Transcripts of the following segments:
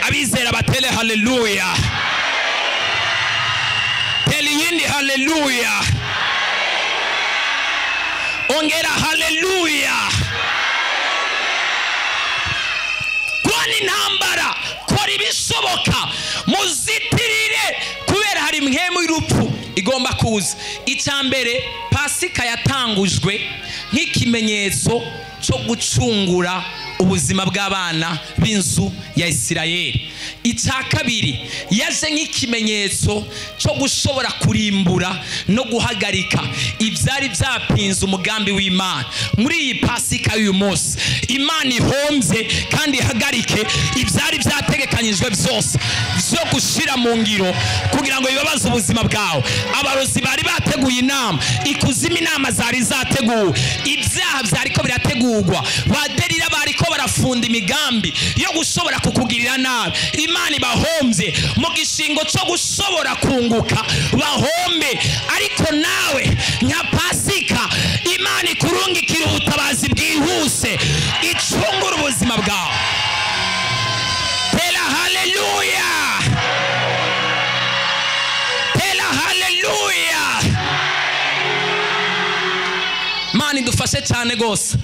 Abizera batele haleluya. Tele yindi haleluya. Ongera haleluya. Kwani intambara, kora ibishoboka muzitirire, kubera hari impwemu y'urupfu igomba kuza. Icambere, Pasika yatangujwe nk'ikimenyetso cyo gucungura ubuzima bw'abana b'inzu ya Isirayeli. Icya kabiri, yaje nk'ikimenyetso cyo gushobora kurimbura no guhagarika ibyari byapinze umugambi w'Imana. Muri iyi Pasika y'uyu munsi, Imana ihombye kandi ihagarike ibyari byategekanyijwe byose byo gushira mu ngiro kugira ngo bibabaze ubuzima bwawe. Abarozi bari bateguye inama, ikuzimu inama zari zateguwe, ibyaha byariko birategurwa, baderira bariko barafunda imigambi yo gushobora kukugirira nabi. Imana ibahombye mu gishingo cyo gushobora kunguka, bahombe. Ariko nawe nka Pasika, Imana ikurungikira ubutabazi bwihuse, icungura ubuzima bwawe. Tera haleluya. Tera haleluya. Imana idufashe cyane gose.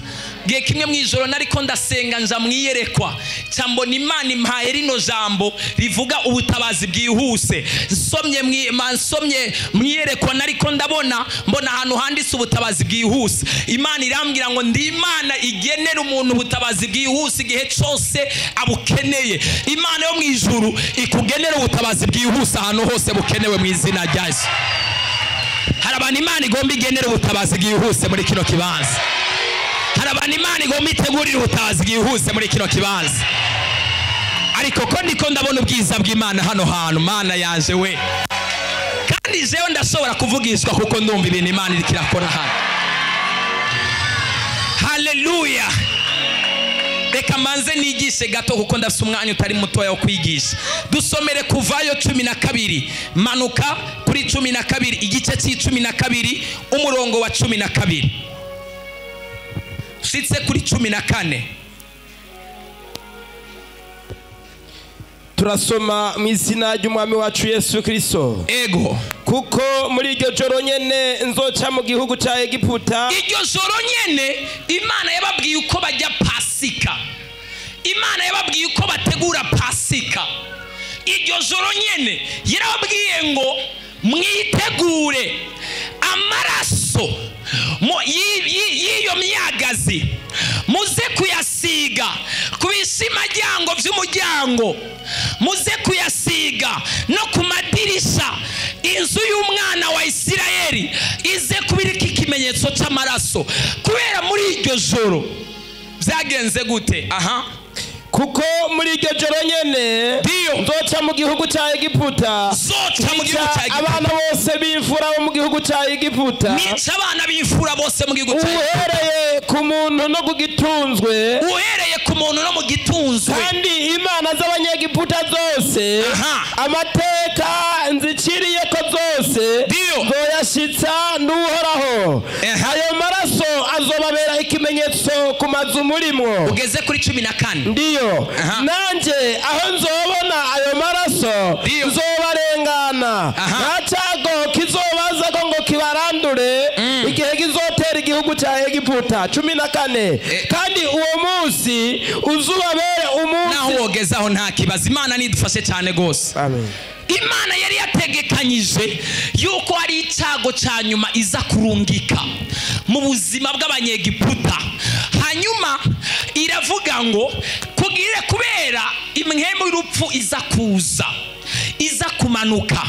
Gihe kimwe mwijoro nariko ndasenga nja mwiyerekwa, cyambona Imana impaye rino jambo rivuga ubutabazi bwihuse. Nsomye mwiyerekwa nariko ndabona, mbona ahantu handitse ubutabazi bwihuse. Imana irambwira ngo ndi Imana igenera umuntu ubutabazi bwihuse igihe cyose abukeneye. Imana yo mwijuru ikugenera ubutabazi bwihuse ahantu hose bukenewe mu izina rya Yesu. Hari abantu Imana igomba igenera ubutabazi bwihuse muri kino kibanza. Hari abantu Imana igomba itegurira ubutabazi bwihuse muri kino kibanza. Ariko ko ndiko ndabona ubwiza bw'Imana hano hantu, Mana yanje we. Kandi jewe ndashobora kuvugishwa kuko ndumva ibintu Imana iriko irakora hano. Haleluya. Reka manze nigishe gato kuko ndafise umwanya utari mutoya wo kwigisha. Dusomere Kuvayo 12, manuka kuri 12, igice c'12 umurongo wa 12. Shitse kuri 14. Turasoma mu izina ry'Umwami wacu Yesu Kristo. Ego. Kuko muri iryo joro nyene nzoca mu gihugu ca Egiputa. Iryo joro nyene Imana yababwiye uko bajya Pasika. Imana yababwiye uko bategura Pasika. Iryo joro nyene yarababwiye ngo mwitegure amaraso y'iyo myagazi, muze kuyasiga ku bishimaryango by'umuryango, muze kuyasiga no ku madirisha. Inzu y'umwana wa Isirayeli ize kubirika ikimenyetso cy'amaraso. Kubera muri iryo joro byagenze gute? Aha. Kuko muri iryo joro nyene nzoca mu gihugu ca Egiputa, zoca mu gihugu ca Egiputa, abana bose b'imfura bo mu gihugu ca Egiputa, nica abana b'imfura bose mu gihugu ca Egiputa, uhereye ku muntu no ku gitunzwe, uhereye ku muntu no mu gitunzwe. Kandi imana z'abanyegiputa zose, amateka nziciriye ko zose nzoyashitsa n'Uhoraho. Ayo maraso azobabera ikimenyetso ku mazu murimwo. Ugeze kuri 14. Ndiyo. Nanje aho nzobona ayo maraso nzobarengana, nta cyago kizobaza ko ngo kibarandure igihe kizotera igihugu cya Egiputa. 14. Kandi uwo munsi uzubabere umunsi. Naho wogezaho nta kibazo. Imana nidufashe cyane gose. Amen. Imana yari yategekanyije yuko hari icyago cya nyuma iza kurungika mu buzima bw'abanyegiputa. Hanyuma iravuga ngo kugire kubera impwemu y'urupfu iza kuza, iza kumanuka,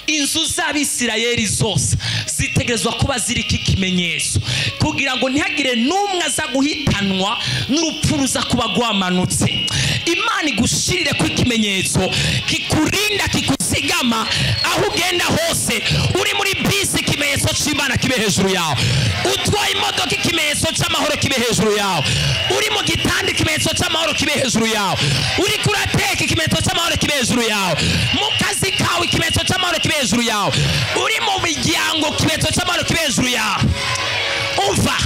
inzu z'Abisirayeli zose zitegerezwa kuba ziriko ikimenyetso kugira ngo ntihagire n'umwe aza guhitanwa n'urupfu ruza kuba rwamanutse. Imana igushirire ku ikimenyetso kikurinda, kikuzigama aho ugenda hose. Uri muri bisi, ikimenyetso c'Imana kibe hejuru yawe. Utwaye imodoka, ikimenyetso c'amahoro kibe hejuru yawe. Uri mu gitanda, ikimenyetso c'amahoro kibe hejuru yawe. Uri kurateka, ikimenyetso c'amahoro kibe hejuru yawe. Mu kazi kawe, ikimenyetso c'amahoro kibe hejuru yawe. Uri mu miryango, ikimenyetso c'amahoro kibe hejuru yawe. Umva,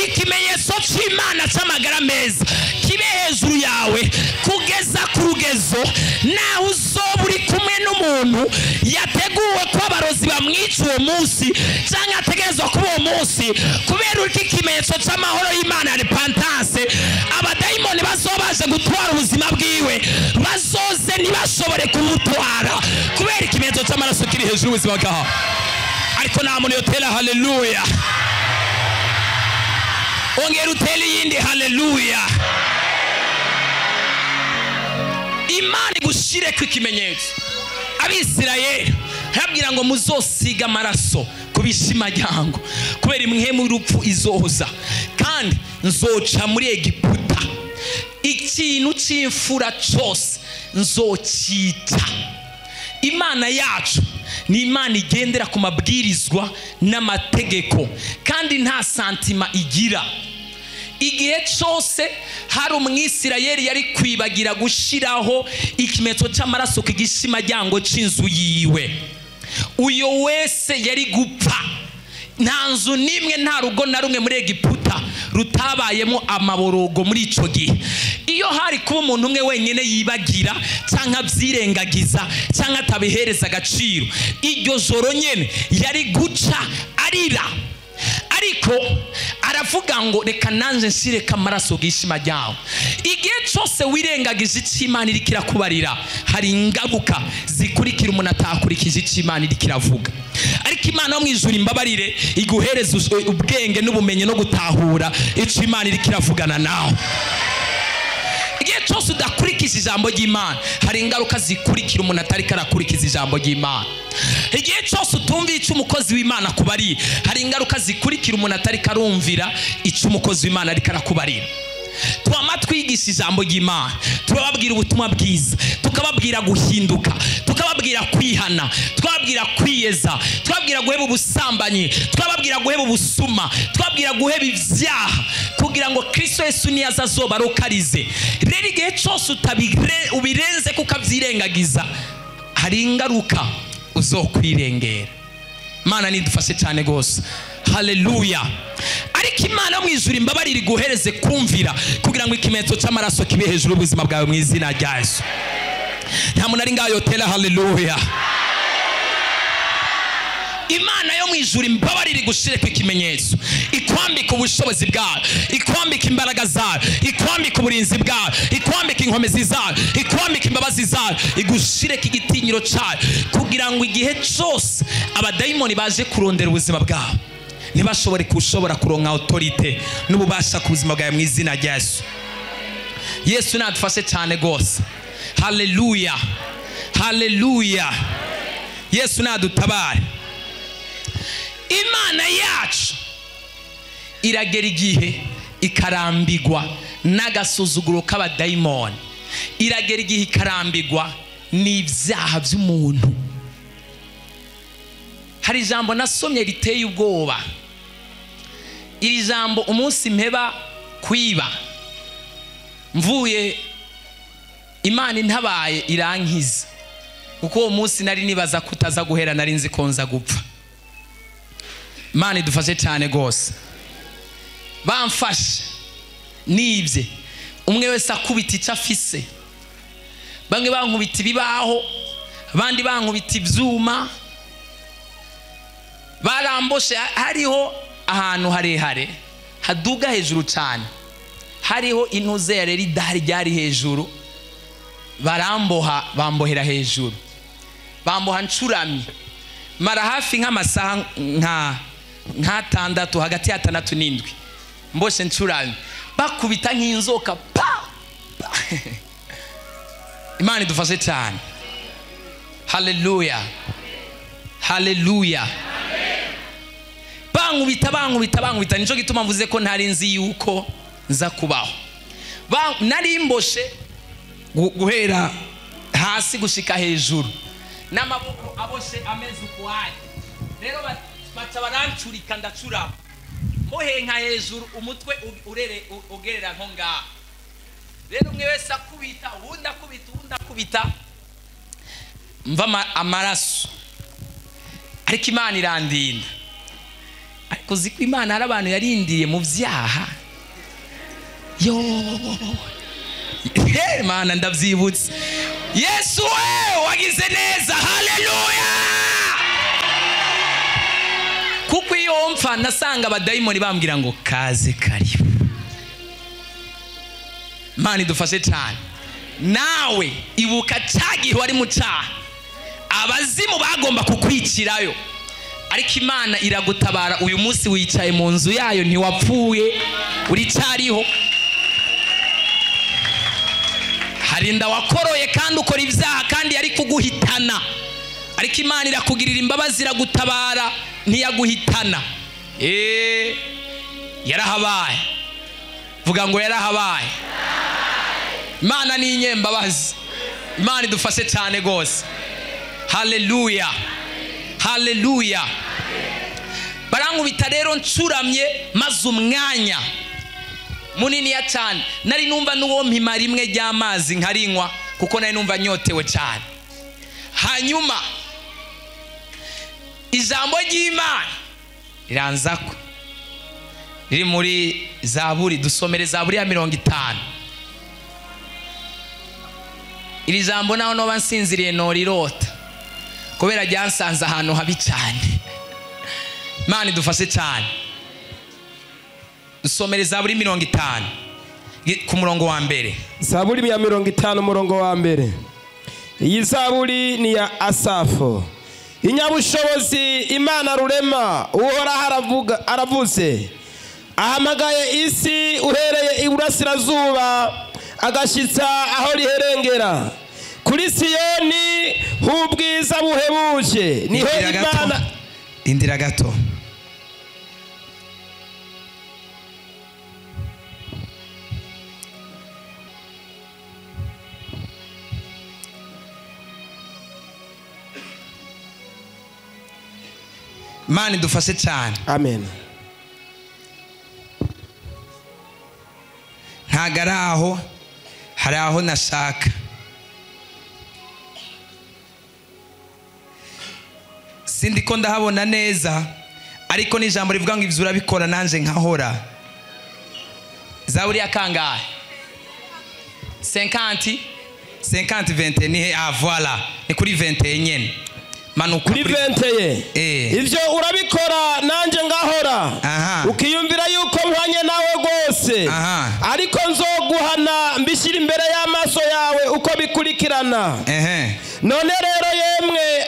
ikimenyetso c'Imana c'amagara meza kibe hejuru yawe kugeza ku rugezo Naho uzoba uri kumwe n'umuntu yateguwe ko abarozi bamwica uwo munsi, cyangwa ategerezwa kuba uwo munsi, kubera uko ikimenyetso cy'amahoro y'Imana ya repentance, abadayimoni bazobaje gutwara ubuzima bwiwe bazoze ntibashobore kumutwara kubera ikimenyetso cy'amaraso kiri hejuru y'ubuzima bwawe. Ariko nta muntu yotera haleluya. Ongera utere iyindi haleluya. Imana igushireko ikimenyetso. Abisirayeli arababwira ngo muzosiga amaraso ku bishimajyango, kubera imwe mu rupfu izohoza, kandi nzoca muri Egiputa ikintu cy'imfura cyose nzocita. Imana yacu ni Imana igendera ku mabwirizwa n'amategeko, kandi nta santima igira. Igihe cyose hari umwisirayeli yari kwibagira gushiraho ikimenyetso cy'amaraso ku gishimajyango cy'inzu yiwe, uyo wese yari gupfa. Nta nzu n'imwe, nta rugo na rumwe muri Egiputa rutabayemo amaborogo muri ico gihe. Iyo hari kuba umuntu umwe wenyine yibagira cyangwa abyirengagiza cyangwa atabihereza agaciro, iryo joro nyene yari guca arira. Ariko aravuga ngo reka nanje nshireka amaraso gishima ryawe. Igihe cyose wirengagije icyo Imana iriko irakubarira, hari ingaruka zikurikira umuntu atakurikije icyo Imana iriko iravuga. Ariko Imana yo mu ijuru imbabarire iguhereze ubwenge n'ubumenyi no gutahura icyo Imana iriko iravugana nawe. Igihe cyose udakurikije ijambo ry'Imana, hari ingaruka zikurikira umuntu atariko arakurikiza ijambo ry'Imana. Igihe cyose utumviye icyo umukozi w'Imana akubariye, hari ingaruka zikurikira umuntu atariko arumvira icyo umukozi w'Imana ariko arakubarira. Twama twigisha ijambo ry'Imana, turababwira ubutumwa bwiza, tukababwira guhinduka, tukababwira kwihana, tukababwira kwiyeza, tukababwira guheba ubusambanyi, tukababwira guheba ubusuma, tukababwira guheba ibyaha, kugira ngo Kristo Yesu niyaza azobarokarize. Rero igihe cyose ubirenze kukabyirengagiza, hari ingaruka uzokwirengera. Imana nidufashe cyane gose. Haleluya. Ariko Imana mu ijuru imbabarire iguhereze kumvira, kugira ngo ikimenyetso cy'amaraso kibe hejuru y'ubuzima bwawe mu izina rya Yesu. Nta muntu ari ngaho yotera haleluya. Imana yo mu ijuru imbabarire igushireko ikimenyetso, ikwambika ubushobozi bwayo, ikwambika imbaraga zayo, ikwambika uburinzi bwayo, ikwambika inkomezi zayo, ikwambika imbabazi zayo, igushireko igitinyiro cyayo, kugira ngo igihe cyose abadayimoni baje kurondera ubuzima bwawe ntibashobore kushobora kuronka autorite n'ububasha ku buzima bwawe mu izina rya Yesu. Yesu nadufashe cyane gose. Haleluya, haleluya. Yesu nadutabare. Imana yacu iragera igihe ikarambigwa n'agasuzuguro k'abadayimoni, iragera igihe ikarambigwa n'ibyaha by'umuntu. Hari ijambo nasomye riteye ubwoba. Iri jambo umunsi mpeba kwiba, mvuye Imana intabaye irankiza, kuko uwo munsi nari nibaza kutaza guhera, nari nzi ko nza gupfa. Imana idufashe cyane gose. Bamfashe nibye, umwe wese akubita icyo afise. Bamwe bankubita ibibaho, abandi bankubita ibyuma, baramboshe. Hariho ahantu harehare haduga hejuru cyane, hariho intuze ya rero idari ryari hejuru, baramboha, bambohera hejuru, bamboha ncuramye, mara hafi nk'amasaha nk'atandatu, hagati ya 6 n'7, mboshe ncuramye, bakubita nk'inzoka pa, pa. Imana idufashe cyane. Haleluya, haleluya. Bankubita, bankubita, bankubita. Nico gituma mvuze ko ntari nzi yuko nza kubaho. Nari mboshe guhera hasi gushika hejuru, n'amaboko aboshe ameze ukwaye. Rero baca barancurika ndacurama, mbohenka hejuru, umutwe urere ugerera nko ngaha. Rero umwe wese akubita, uwundi akubita, uwundi akubita, mva amaraso. Ariko Imana irandinda. Ariko uzi ko Imana hari abantu yarindiye mu byaha. Yo, Imana ndabyibutse. Yesu we wagize neza, haleluya. Kuko iyo mpfa nasanga abadayimoni bambwira ngo kaze karibu. Imana idufashe cyane. Nawe ibuka cyagihe wari mu cyaha, abazimu bagomba kukwicirayo, ariko Imana iragutabara. Uyu munsi wicaye mu nzu yayo, ntiwapfuye, uricyariho. Hari inda wakoroye kandi ukora ibyaha kandi yari kuguhitana, ariko Imana irakugirira imbabazi iragutabara, ntiyaguhitana. Yarahabaye. Vuga ngo yarahabaye. Imana ni inyembabazi. Imana idufashe cyane gose. Haleluya, haleluya. Barankubita rero ncuramye, maze umwanya munini ya cyane. Nari numva n'uwo mpima rimwe ry'amazi nkarinywa, kuko nari numva nyotewe cyane. Hanyuma ijambo ry'Imana riranzako, riri muri Zaburi. Dusomere Zaburi ya 50. Iri jambo naho noba nsinziriye norirota, kubera ryansanze ahantu habi cyane. Imana idufashe cyane. Dusomere Zaburi 50 ku murongo wa mbere. Zaburi ya 50 umurongo wa mbere. Iyi zaburi ni ya Asafu. Inyabushobozi Imana rurema, Uhoraho aravuze, ahamagaye isi uhereye iburasirazuba agashitsa aho riherengera. Kuri Siyoni hubwiza buhebuje, niho Imana. Indira gato. Imana idufashe cyane. Amen. Ntago ari aho, hari aho nashaka. Sindi ko ndahabona neza, ariko ni ijambo rivuga ngo ibyo urabikora nanje nkahora. Zaburi ya kangahe? 50 50 20 ni ah voilà, ni kuri 21 nyene. Manuka kuri 21. Ivyo urabikora nanje ngahora. Ukiyumvira yuko mpanye nawe gose, ariko nzoguhana mbishyira imbere y'amaso yawe uko bikurikirana. None rero yemwe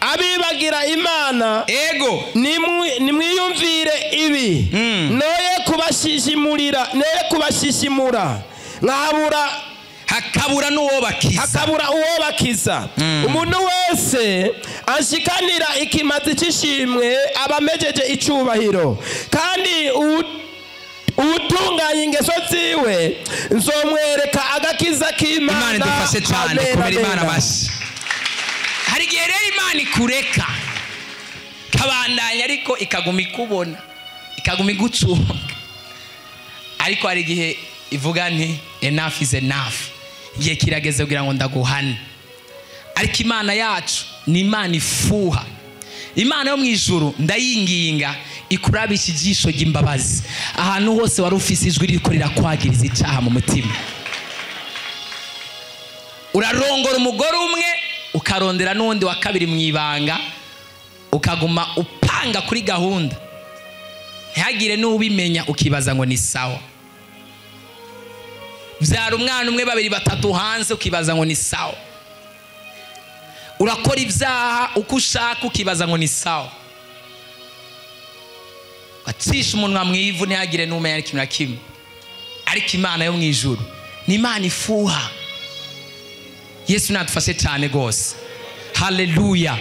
abibagira Imana, ego nimwiyumvire ibi, noye kubashishimurira, noye kubashishimura, nkabura hakabura n'uwo bakiza, hakabura uwo bakiza. Umuntu wese ashikanira ikimazi cy'ishimwe aba amejeje icubahiro, kandi utunganya ingeso ziwe nzomwereka agakiza k'Imana. Imana idufashe cyane. Kubera Imana amashyi. Hari igihe rero Imana ikureka kabandanya, ariko ikaguma ikubona, ikaguma igucunga. Ariko hari igihe ivuga nti enough is enough, igihe kirageze kugira ngo ndaguhane. Ariko Imana yacu ni Imana ifuha. Imana yo mu ijuru ndayinginga ikurabisha ijisho ry'imbabazi ahantu hose wari ufise ijwi ririko rirakwagiriza icyaha mu mutima. Urarongora umugore umwe, ukarondera n'undi wa kabiri mu ibanga, ukaguma upanga kuri gahunda, ntihagire n'ubimenya, ukibaza ngo ni sawa. Byara umwana umwe, babiri, batatu hanze, ukibaza ngo ni sawa. Urakora ibyaha uko ushaka, ukibaza ngo ni sawa. Ugacisha umunwa mu ivu, ntihagire n'umenya ikintu na kimwe. Ariko Imana yo mu ijuru ni Imana ifuha. Yesu nadufashe cyane gose. Haleluya.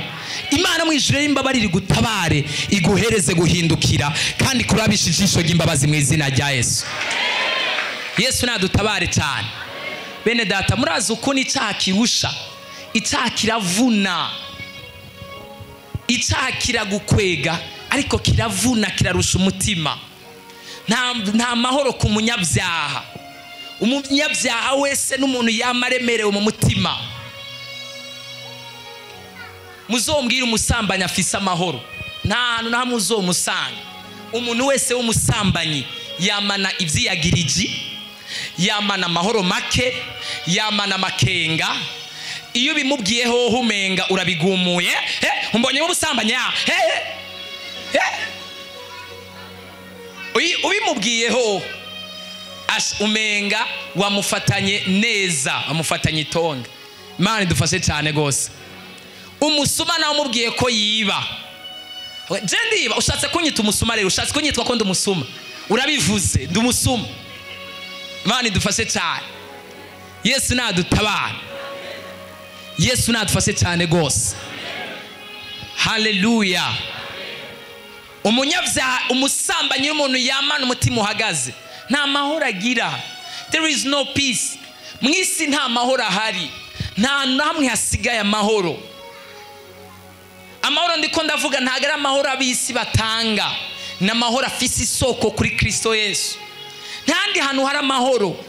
Imana mu ijuru y'imbabarire igutabare, iguhereze guhindukira, kandi kurabisha ijisho ry'imbabazi mu izina rya Yesu. Yesu nadutabare cyane. Bene data, murazi ukuntu icyaha kirusha. Icyaha kiravuna, icyaha kiragukwega, ariko kiravuna, kirarusha umutima. Nta mahoro ku munyabyaha. Umunyabyaha wese n'umuntu yamaremerewe mu mutima. Muzombwira umusambanyi afise amahoro, nta hantu na hamwe uzomusanga. Umuntu wese w'umusambanyi yamana ivyiyagiriji, yamana amahoro make, Yamana amakenga. Iyo bimubwiye ho umenga urabigumuye, umbonye ubusambanya, ubimubwiye ho umenga wamufatanye neza, wamufatanye itonga. Imana idufashe cyane gose. Umusuma nawe umubwiye ko yiba, je ndiba, ushatse kunyita umusuma rero, ushatse kunyitwa ko ndi umusuma, urabivuze ndi umusuma. Imana idufashe cyane. Yesu nadutabara. Yesu nadufashe cyane gose. Haleluya. Umunyabyaha, umusambanyi w'umuntu yamana umutima uhagaze, nta mahoro agira. There is no peace. Mu isi nta mahoro ahari, nta namwe hasigaye amahoro. Amahoro ndiko ndavuga ntago ari amahoro ab'isi batanga, ni amahoro afise isoko kuri Kristo Yesu. Ntandi hantu hari amahoro.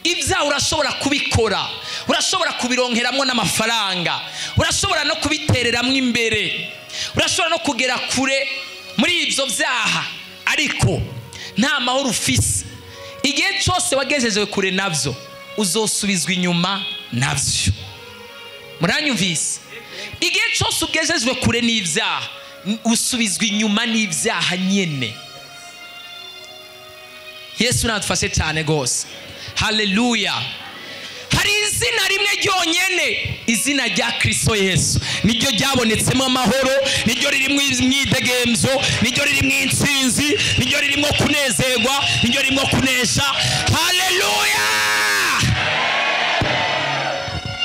Ibyaha urashobora kubikora, urashobora kubironkeramwo n'amafaranga, urashobora no kubitereramwo imbere, urashobora no kugera kure muri ibyo byaha, ariko nta mahoro ufise. Igihe cyose wagejejwe kure navyo, uzosubizwa inyuma navyo. Muranyumvise? Igihe cyose ugejejwe kure n'ibyaha, usubizwa inyuma n'ibyaha nyene. Yesu nadufashe cyane gose. Haleluya. Hari izina rimwe ryonyene, izina rya Kristo Yesu, niryo ryabonetsemo amahoro, niryo ririmo imyidegemzo, niryo ririmo intsinzi, niryo ririmo kunezerwa, niryo ririmo kunesha. Haleluya.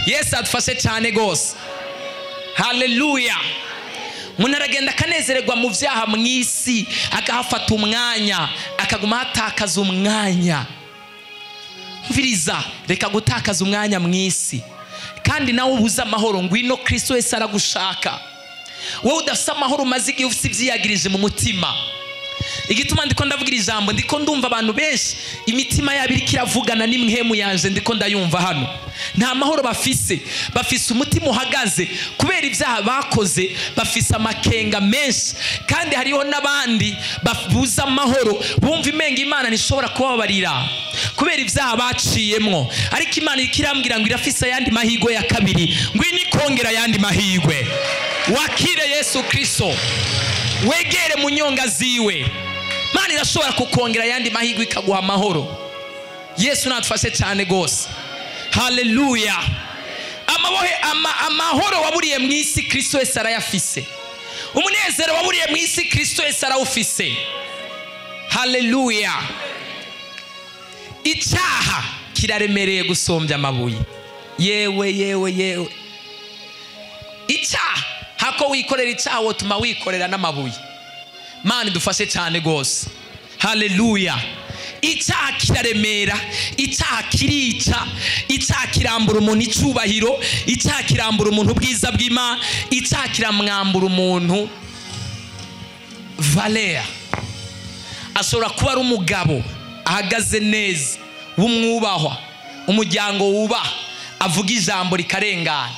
Yesu adufashe cyane gose. Haleluya. Umuntu aragenda akanezererwa mu byaha mu isi, akahafata umwanya, akaguma atakaza umwanya. Mviriza, reka gutakaza umwanya mu isi. Kandi nawe ubuze amahoro, ngwino Kristo Yesu aragushaka. Wowe udafite amahoro umaze igihe ufite ibyiyagirije mu mutima. Igituma ndiko ndavugira ijambo, ndiko ndumva abantu benshi imitima yabo iriko iravugana n'imhemu yanje, ndiko ndayumva hano. Nta mahoro bafise, bafise umutima uhagaze kubera ibyaha bakoze, bafise amakenga menshi. Kandi hariho n'abandi babuza amahoro, bumva imenga Imana ntishobora kubabarira kubera ibyaha baciyemwo. Ariko Imana iriko irambwira ngo irafise ayandi mahirwe ya kabiri, ngwino ikongera ayandi mahirwe. Wakire Yesu Kristo, wegere mu nyonga ziwe. Imana irashobora kukongera ayandi mahirwe ikaguha amahoro. Yesu natufashe cyane gose. Haleluya. Amahoro waburiye mu isi Kristo Yesu arayafise. Umunezero waburiye mu isi Kristo Yesu arawufise. Haleluya. Icyaha kiraremereye gusombya amabuye. Yewe yewe yewe. Icyaha, hako wikorera icyaha wotuma wikorera n'amabuye. Imana idufashe cyane gose. Haleluya. Icyaha kiraremera, icyaha kirica, icyaha kirambura umuntu icubahiro, icyaha kirambura umuntu ubwiza bw'Imana, icyaha kiramwambura umuntu valeur. Ashobora kuba ari umugabo ahagaze neza, w'umwubahwa, umuryango wubaha, avuga ijambo rikarengana.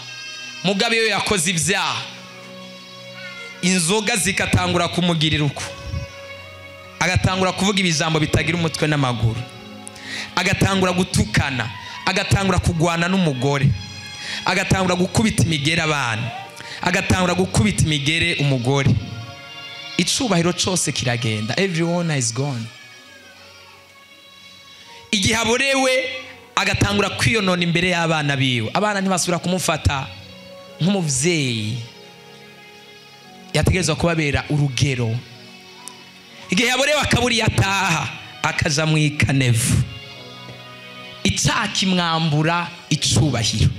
Mugabe iyo yakoze ibyaha, inzoga zikatangura kumugirira uko, agatangura kuvuga ibijambo bitagira umutwe n'amaguru, agatangura gutukana, agatangura kugwana n'umugore, agatangura gukubita imigere abana, agatangura gukubita imigere umugore. Icubahiro cyose kiragenda. Everyone is gone. Igihe aborewe agatangura kwiyonona imbere y'abana biwe, abana ntibasubira kumufata nk'umuvyeyi yategerezwa kubabera urugero. Igihe yaborewe akaburi yataha akaja mu ikanevu, icyaha kimwambura icubahiro.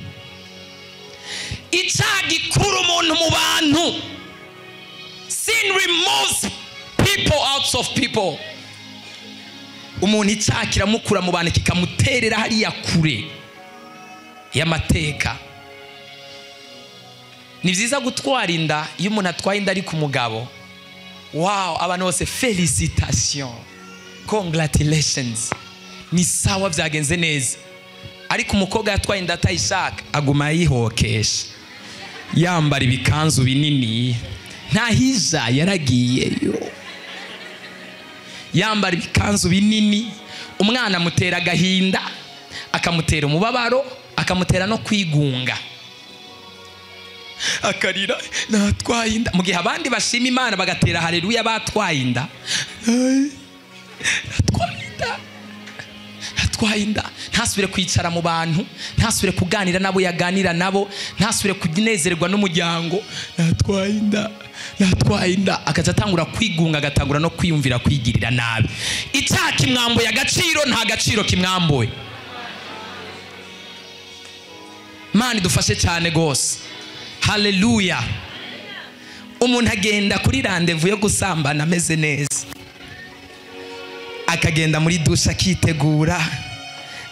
Icyaha gikura umuntu mu bantu. Sin removes people out of people. Umuntu icyaha kiramukura mu bantu kikamuterera hariya kure y'amateka. Ni byiza gutwara inda. Iyo umuntu atwaye inda ari ku mugabo, wow, abantu bose felicitation, congratulations, ni sawa byagenze neza. Ariko umukobwa yatwaye inda atayishaka, aguma yihokesha, yambara ibikanzu binini, ntahija yaragiyeyo, yambara ibikanzu binini, umwana amutera agahinda, akamutera umubabaro. Akamutera no kwigunga, akarira natwaye inda, mu gihe abandi bashima Imana bagatera haleluya batwaye inda. Natwaye inda, natwaye inda. Ntasubire kwicara mu bantu, ntasubire kuganira nabo yaganira nabo, ntasubire kunezererwa n'umuryango. Natwaye inda, natwaye inda. Akaza atangura kwigunga, agatangura no kwiyumvira kwigirira nabi. Icyaha kimwambuye agaciro, nta gaciro kimwambuye. Imana idufashe cyane gose. Haleluya. Umuntu agenda kuri rendez-vous yo gusambana ameze neza, akagenda muri douche akitegura,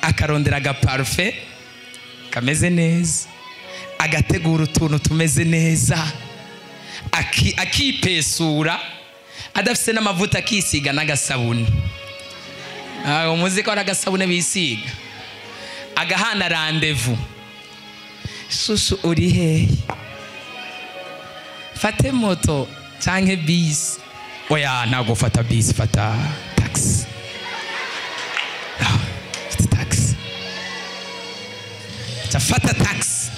akarondera agaparufe kameze neza, agategura utuntu tumeze neza, akipesura, adafise n'amavuta akisiga n'agasabune. Umuzi ko agasabune bisiga. Agahana rendez-vous. Susu uri hehe? Fate moto canke bisi. Oya, ntabwo fata bisi, fata taxi. Fata taxi. Fata taxi.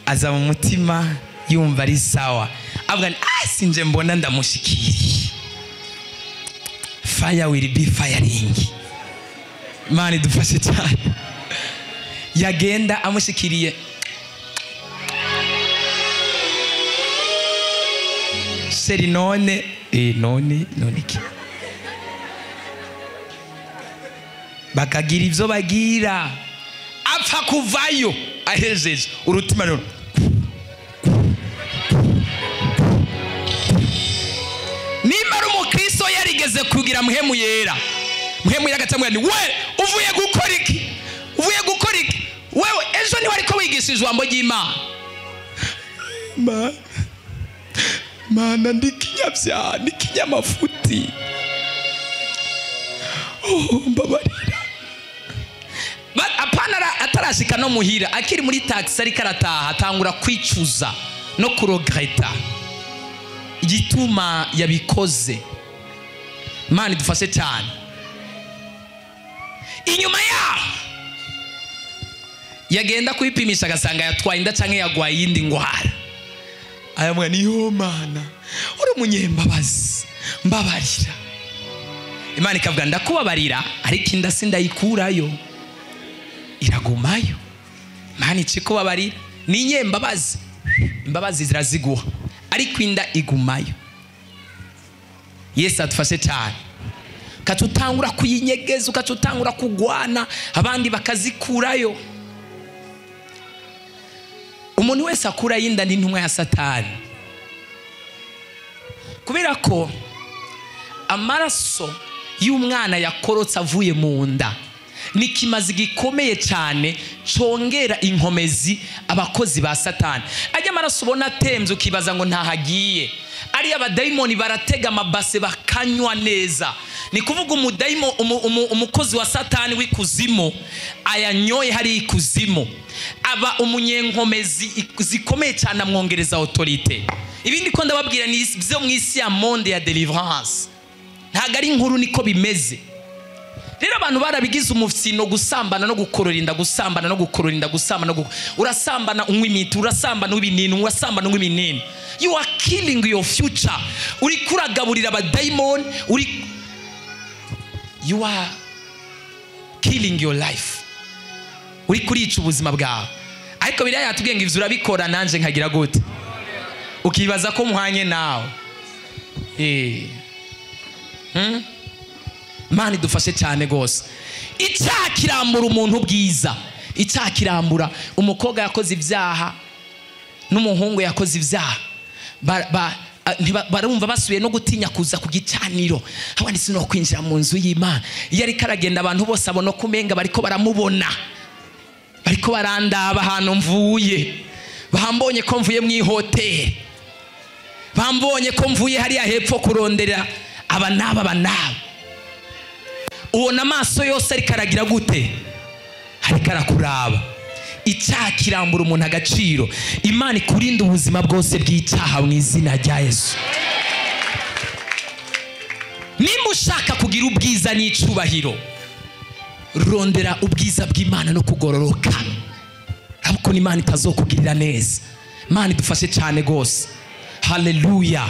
Aza mu mutima yumva ari sawa. Avuga ah, sinje mbona ndamushikiriye. Fire will be firing. Imana idufashe cyane. Yagenda amushikiriye. Seri none, none, none iki? Bakagira ivyo bagira. Apfa kuvayo ahejeje urutima rero. Nimba ari umukristo yarigeze kugira muhemu yera, muhemu yera agaca amubwira we uvuye gukora iki? Uvuye gukora iki? Wewe ejo ni wariko wigisha ijambo ry'Imana. Mana ndi kinyabya, ndi kinyamafuti. Oh, mbabarira. Apana atarashika no muhira, akiri muri taxi ariko arataha, atangura kwicuza no kuregreta igituma yabikoze. Imana idufashe cyane. Inyuma yaho yagenda kwipimisha agasanga yatwaye inda canke yagwaye iyindi ngwara. Ayamwe niyo Mana uri umunyembabazi, mbabarira. Imana ikavuga ndakubabarira, ariko inda sindayikurayo, iragumayo. Imana ikikubabarira ni nyembabazi, imbabazi ziraziguha, ariko inda igumayo. Yesu atufashe cyane. Ukatutangura kuyinyegeza, ukatutangura kugwana, abandi bakazikurayo. Umuntu wese akura yinda ni intumwa ya Satani. Kubera ko amaraso y'umwana yakorotse avuye mu nda ni kimazi gikomeye cyane congera inkomezi abakozi ba Satani. Ajya amaraso ubona atemze ukibaza ngo ntahagiye, ari abadaimoni baratega amabase bakanywa neza. Ni kuvuga umudaimo umukozi wa Satani w'ikuzimu ayanyoye hari ikuzimu, aba umunyenkomezi zikomeye cyane, amwongereza autorité. Ibindi ko ndababwira ni byo mu isi ya monde ya deliverance, ntago ari inkuru, niko bimeze. Rero abantu barabigize umufino gusambana no gukorora inda, gusambana no gukorora inda, gusambana no urasambana unywa imiti, urasambana unywa urasambana unywa ibinini. You are killing your future. Uri kuragaburira abadaimon, uri you are killing your life. Uri kurica ubuzima bwawe. Ariko biriya yatubwiye ngo ivyo urabikora nanje nkagira gute? Ukibaza ko muhanye nawe. Imana idufashe cyane gose. Icyaha kirambura umuntu bwiza. Icyaha kirambura. Umukobwa yakoze ibyaha n'umuhungu yakoze ibyaha, barumva basubiye no gutinya kuza ku gicaniro. Abandi sino kwinjira mu nzu y'Imana. Iyo ariko aragenda abantu bose abona ko umenga bariko baramubona, bariko barandaba ahantu mvuye, bambonye ko mvuye mu ihoteli, bambonye ko mvuye hariya hepfo kurondera aba n'aba aba n'aba. Ubona amaso yose ariko aragira gute? Ariko arakuraba. Icyaha kirambura umuntu agaciro. Imana ikurinda ubuzima bwose bw'icyaha mu izina rya Yesu. Nimba ushaka kugira ubwiza n'icubahiro, Rondera ubwiza bw'Imana no kugororoka, ariko Imana itazokugirira neza. Imana idufashe cyane gose. Haleluya,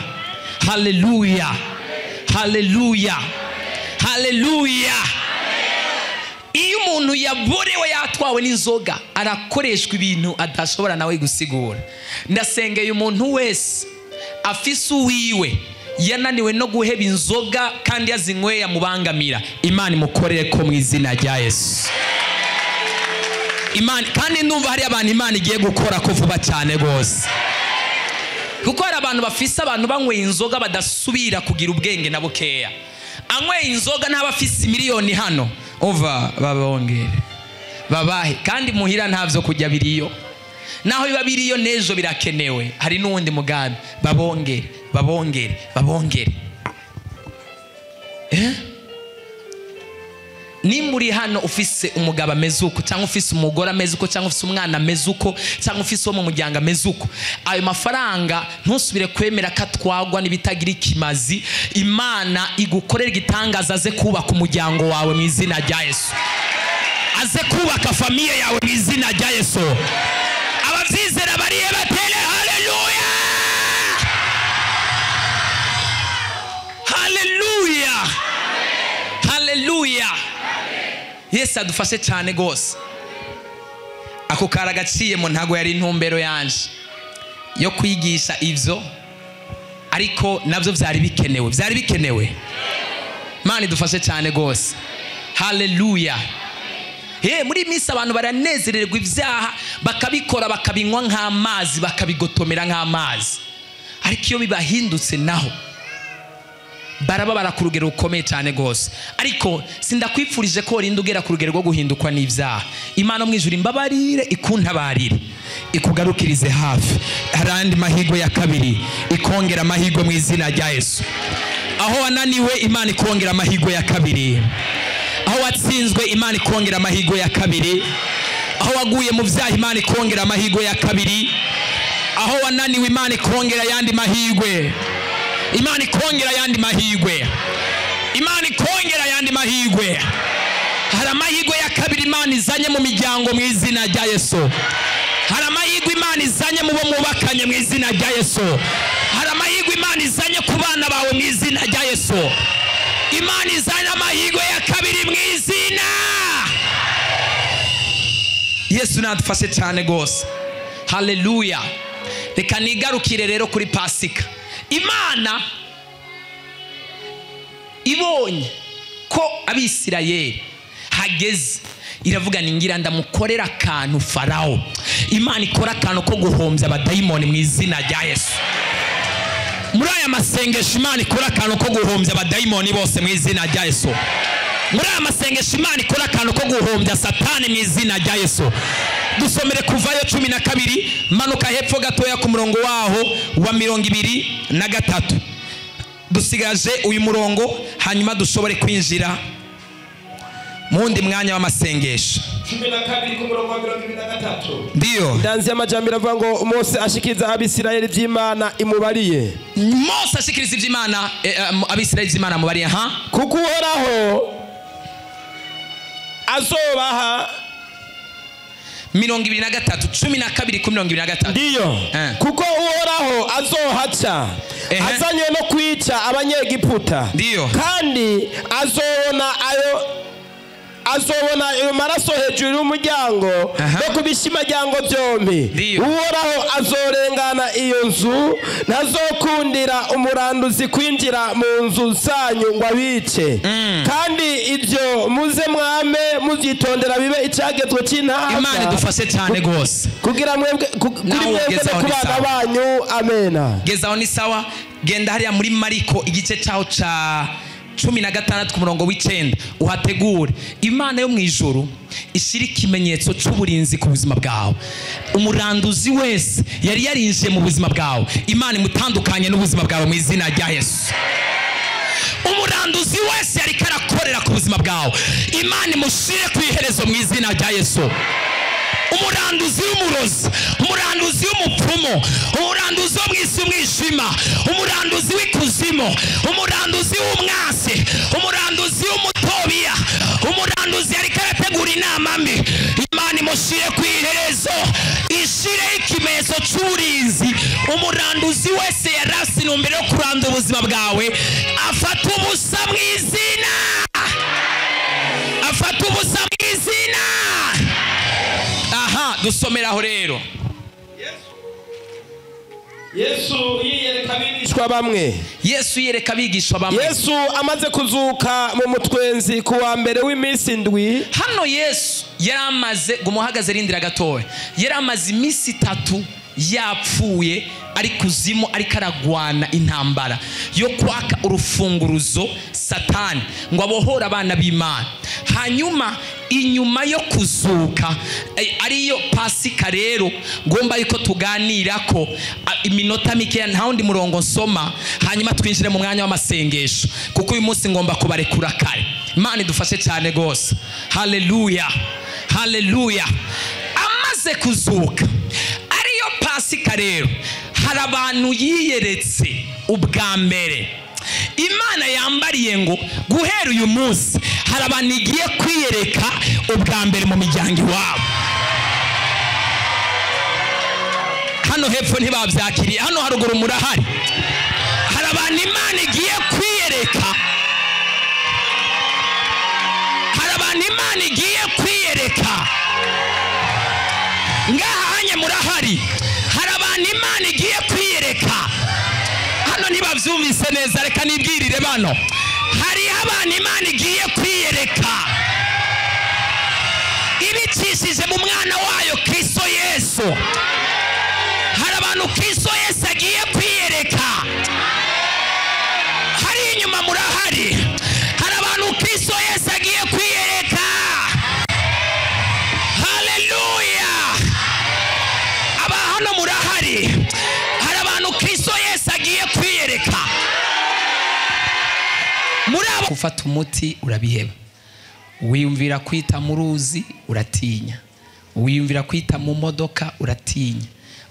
haleluya, haleluya, haleluya. Iyo umuntu yaborewe yatwawe n'inzoga arakoreshwa ibintu adashobora nawe gusigura. Ndasengeye umuntu wese afise uwiwe yananiwe no guheba inzoga kandi yazinyweye amubangamira, Imana imukorere ko mu izina rya Yesu. Imana, kandi ndumva hari abantu Imana igiye gukora ko vuba cyane gose, kuko hari abantu bafise abantu banyweye inzoga badasubira kugira ubwenge na bukeya. Anyweye inzoga ntaba afise miliyoni hano, umva babongere babahe, kandi muhira ntavyo kujya biriyo, naho biba biriyo nejo birakenewe, hari n'uwundi mugambi, babongere babongere babongere. Nimba uri hano ufise umugabo ameze uko, cyangwa ufise umugore ameze uko, cyangwa ufise umwana ameze uko, cyangwa ufise uwo mu muryango ameze uko, ayo mafaranga ntusubire kwemera ko atwagwa n'ibitagira ikimazi. Imana igukorera igitangaza, aze kubaka umuryango wawe mu izina rya Yesu, aze kubaka famiye yawe mu izina rya Yesu. Abavyizera bariye batere haleluya, haleluya, haleluya. Yesu adufashe cyane gose. Ako karagaciyemo ntago yari intumbero yanje yo kwigisha ivyo, ariko navyo vyari bikenewe, vyari bikenewe. Imana idufashe cyane gose. Haleluya. Muri minsi abantu baranezererwa ivyaha, bakabikora bakabinywa nk'amazi, bakabigotomera nk'amazi, ariko iyo bibahindutse naho barababara ku rugero rukomeye cyane gose. Ariko sindakwipfurije ko rinda ugera ku rugero rwo guhindukwa n'ivyaha. Imana mu ijuru imbabarire, ikuntabarire, ikugarukirize hafi. Hari andi mahirwe ya kabiri, ikongera amahirwe mu izina rya Yesu. Aho wananiwe Imana ikongera amahirwe ya kabiri, aho watsinzwe Imana ikongera amahirwe ya kabiri, aho waguye mu vyaha Imana ikongera amahirwe ya kabiri, aho wananiwe Imana ikongera yandi mahirwe, Imana ikongera yandi mahirwe, Imana ikongera yandi mahirwe. Hari amahirwe ya kabiri Imana izanye mu miryango mu izina rya Yesu. Hari amahirwe Imana izanye mu bo mubakanye mu izina rya Yesu. Hari amahirwe Imana izanye ku bana bawe mu izina rya Yesu. Imana izanye amahirwe ya kabiri mu izina Yesu. Nadufashe cyane gose. Haleluya. Reka nigarukire rero kuri Pasika. Imana ibonye ko Abisirayeli hageze, iravuga ni ngira ndamukorera akantu Farao. Imana ikora akantu ko guhombya abadayimoni mu izina rya Yesu. Muri aya masengesho Imana ikora akantu ko guhombya abadayimoni bose mu izina rya Yesu. Muri aya masengesho Imana ikora akantu ko guhombya Satani mu izina rya Yesu. Dusomere Kuvayo 12, manuka hepfo gatoya ku murongo waho wa 23. Dusigaje uyu murongo hanyuma dushobore kwinjira mundi mwanya w'amasengesho. 12 ku murongo wa 23. Ndiyo. Ndanzi y'amajambere avuga ngo Mose ashikiriza Abisirayeli ivy'Imana imubariye. Mose ashikiriza ivy'Imana Abisirayeli ivy'Imana mubariye, ha? Kuko Uhoraho azobaha 23, 12 ku 23. Ndiyo. Kuko Uhoraho azohaca azanye no kwica Abanyegiputa. Ndiyo. Kandi azobona ayo maraso hejuru y'umuryango no kubishimajyango byombi. Uhoraho azorengana iyo nzu, ntazokundira umuranduzi kwinjira mu nzu zanyu ngo abice. Kandi ibyo muze mwame mubyitondera bibe icyagezwe cy'intaka. Imana idufashe cyane gose kugira mwebwe kuri mwebwe no ku bana banyu. Amena. Gezaho ni sawa. Genda hariya muri Mariko igice cyaho ca 16 ku murongo w'9 uhategure. Imana yo mu ijuru ishira ikimenyetso cy'uburinzi ku buzima bwawe. Umuranduzi wese yari yarinjiye mu buzima bwawe, Imana imutandukanye n'ubuzima bwawe mu izina rya Yesu. Umuranduzi wese yari karakorera ku buzima bwawe, Imana imushire ku iherezo mu izina rya Yesu. Umuranduzi w'umurozi, umuranduzi w'umupfumu, umuranduzi wo mw'isi umwijima, umuranduzi w'ikuzimu, umuranduzi w'umwasi, umuranduzi w'umutobiya, umuranduzi yari karategura inama mbi, Imana imushyire ku iherezo, ishire ikimenyetso cy'uburinzi. Umuranduzi wese yarasi intumbero yo kurandura ubuzima bwawe, afata ubusa mu izina, afata ubusa mu izina. Aha dusomeraho rero. Yesu yiyereka abigishwa bamwe. Yesu yiyereka abigishwa bamwe. Yesu amaze kuzuka mu mutwenzi ku wa mbere w'iminsi indwi. Hano Yesu yaramaze gumuhagaze rindira gatoya. Yaramaze iminsi itatu yapfuye ari kuzimu, ariko aragwana intambara yo kwaka urufunguruzo Satani ngo abohore abana b'Imana. Hanyuma inyuma yo kuzuka ariyo Pasika rero ngomba yuko tuganira ko iminota mike, nta wundi murongo nsoma, hanyuma twinjire mu mwanya w'amasengesho kuko uyu munsi ngomba kubarekura kare. Imana idufashe cyane gose. Haleluya, haleluya. Amaze kuzuka ariyo Pasika rero, hari abantu yiyeretse ubwa mbere. Imana yambariye ngo guhera uyu munsi hari abantu igiye kwiyereka ubwa mbere mu miryango iwabo. Hano hepfo ntibabyakiriye, hano haruguru murahari. Hari abantu Imana igiye kwiyereka, hari abantu Imana igiye kwiyereka. Ngaha hanye murahari, hari abantu Imana igiye kwiyereka. Hano ntibabyumvise neza, reka nibwirire bano. Hari abantu Imana igiye kwiyereka ibicishije mu mwana wayo Kristo Yesu. Hari abantu Kristo Yesu agiye kwiyereka. Hari inyuma murahari, hari abantu Kristo Yesu agiye kwiyereka. Haleluya. Aba hano murahari, hari abantu Kristo Yesu agiye kwiyereka. Murabo gufata umuti urabiheba, wiyumvira kwita mu ruzi uratinya, wiyumvira kwita mu modoka uratinya.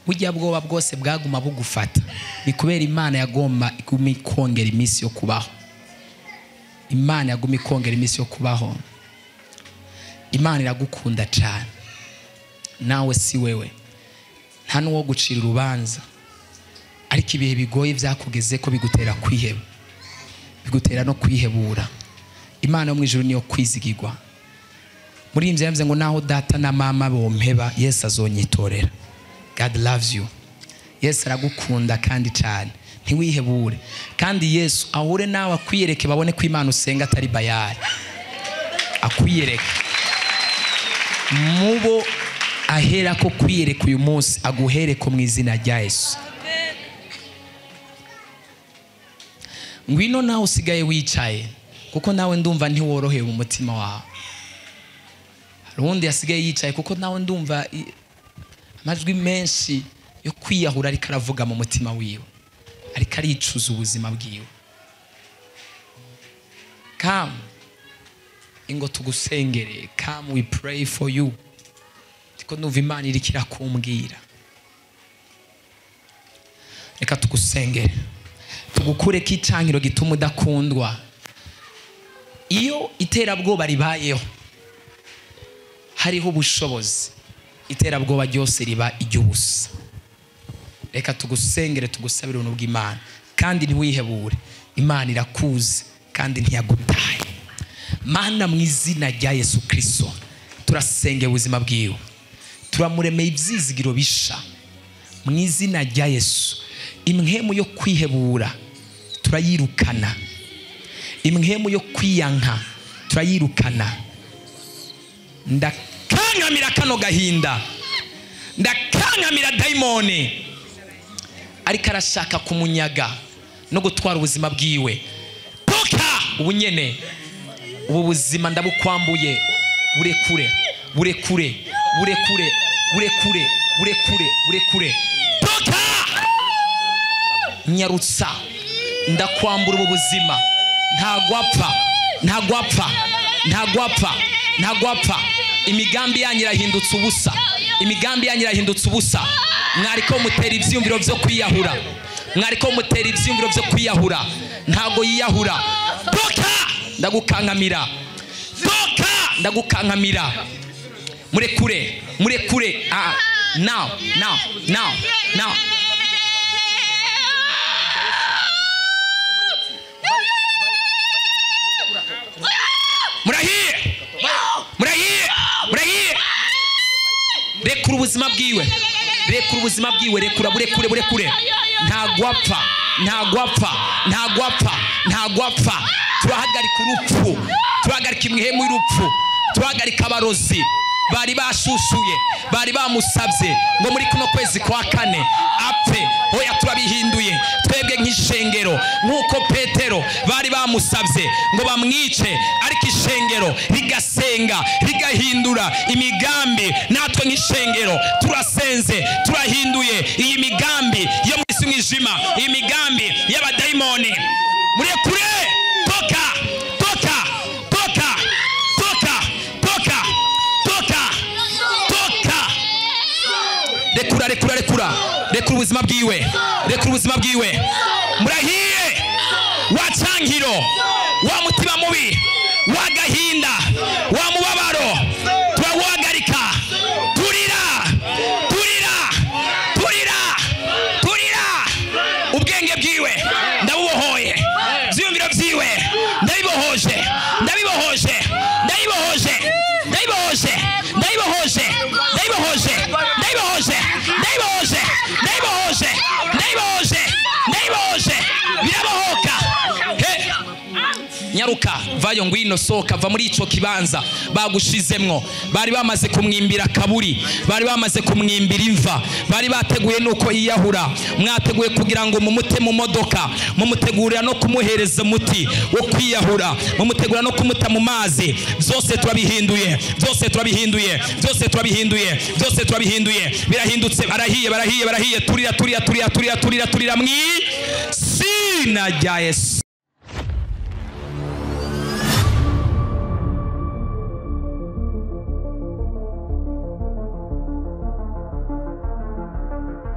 Burya bwoba bwose bwaguma bugufata ni kubera Imana yagomba iguma ikongera iminsi yo kubaho. Imana yaguma ikongera iminsi yo kubaho. Imana iragukunda cyane, nawe si wewe, nta n'uwo gucira urubanza, ariko ibihe bigoye byakugeze ko bigutera kwiheba, bigutera no kwihebura. Imana yo mu ijuru niyo kwizigirwa. Muri iyi yavuze ngo naho data na mama bompeba, Yesu azonyitorera. God loves you. Yesu aragukunda kandi cyane, ntiwihebure. Kandi Yesu ahure nawe akwiyereke, babone ko Imana usenga atari bayari. Akwiyereke mubo ahera ko kwiyereka uyu munsi, aguhereko mu izina rya Yesu. Ngwino nawe usigaye wicaye, kuko nawe ndumva ntiworohewe mu mutima wawe. Hari uwundi yasigaye yicaye, kuko nawe ndumva amajwi menshi yo kwiyahura ariko aravuga mu mutima wiwe, ariko aricuza ubuzima bwiwe. Come ingo tugusengere, come we pray for you. Ndiko ndumva Imana iriko irakumbwira, reka tugusengere, tugukureko icankiro gituma udakundwa. Iyo iterabwoba ribayeho hariho ubushobozi, iterabwoba ryose riba iry'ubusa. Reka tugusengere, tugusabire ubuntu bw'Imana, kandi ntiwihebure. Imana irakuzi kandi ntiyagutaye. Mana mu izina rya Yesu Kristo, turasengera ubuzima bwiwe, turamuremeye ibyizigiro bisha mu izina rya Yesu. Imhemu yo kwihebura turayirukana, imhemu yo kwiyanka turayirukana. Ndakangamira kano gahinda, ndakangamira daimoni ariko arashaka kumunyaga no gutwara ubuzima bwiwe. Toka ubunyene, ubu buzima ndabukwambuye. Burekure, burekure, burekure, burekure, burekure, burekure. Toka nyarutsa, ndakwambura ubu buzima. Ntagwapfa, ntagwapfa, ntagwapfa, ntagwapfa. Imigambi yanyu irahindutse ubusa, imigambi yanyu irahindutse ubusa. Mwariko mutera ivyumviro vyo kwiyahura, mwariko mutera ivyumviro vyo kwiyahura. Ntago yiyahura. Toka ndagukankamira, toka Ndagukankamira. Murekure, murekure. Now, now, now, now. Murahiye, murahiye, murahiye. Rekura ubuzima bwiwe, rekura ubuzima bwiwe, rekura, burekure, burekure. Ntagwapfa, ntagwapfa, ntagwapfa, ntagwapfa. Turahagarika urupfu, turahagarika imihemu y'urupfu, turahagarika abarozi bari bashushuye, bari bamusabye ngo muri kuno kwezi kwa kane apfe. Oya, turabihinduye twebwe nk'ishengero, nk'uko Petero bari bamusabye ngo bamwice, ariko ishengero rigasenga rigahindura imigambi. Natwe nk'ishengero turasenze, turahinduye iyi migambi yo mu isi mwijima, iyi migambi y'abadayimoni. Murekure, toka, toka, toka, toka, toka, toka, toka. Rekura, rekura, rekura, rekura ubuzima bwiwe, rekura ubuzima bwiwe. Murahiye, wa cankiro, wa mutima mubi, wa gahinda, wa mubabaro, turaguhagarika. Turira, turira, turira, turira. Ubwenge bwiwe ndabubohoye, ivyiyumviro vyiwe ndabibohoje, ndabibohoje, ndabibohoje, ndabibohoje, ndabibohoje, ndabibohoje, ndabibohoje, ndabibohoje, ndabibohoje, ndabibohoje, ndabibohoje. Birabohoka. He, nyaruka, vayo, ngwino, sohoka, va muri ico kibanza bagushizemwo. Bari bamaze kumwimbira kaburi, bari bamaze kumwimbira imva, bari bateguye nuko yiyahura. Mwateguye kugira ngo mumute mu modoka, mumutegurira no kumuhereza umuti wo kwiyahura, mumutegurira no kumuta mu mazi. Byose turabihinduye, byose turabihinduye, byose turabihinduye, byose turabihinduye. Birahindutse. Barahiye, barahiye, barahiye. Turira, turira, turira, turira, turira, turira mwi sina rya Yesu.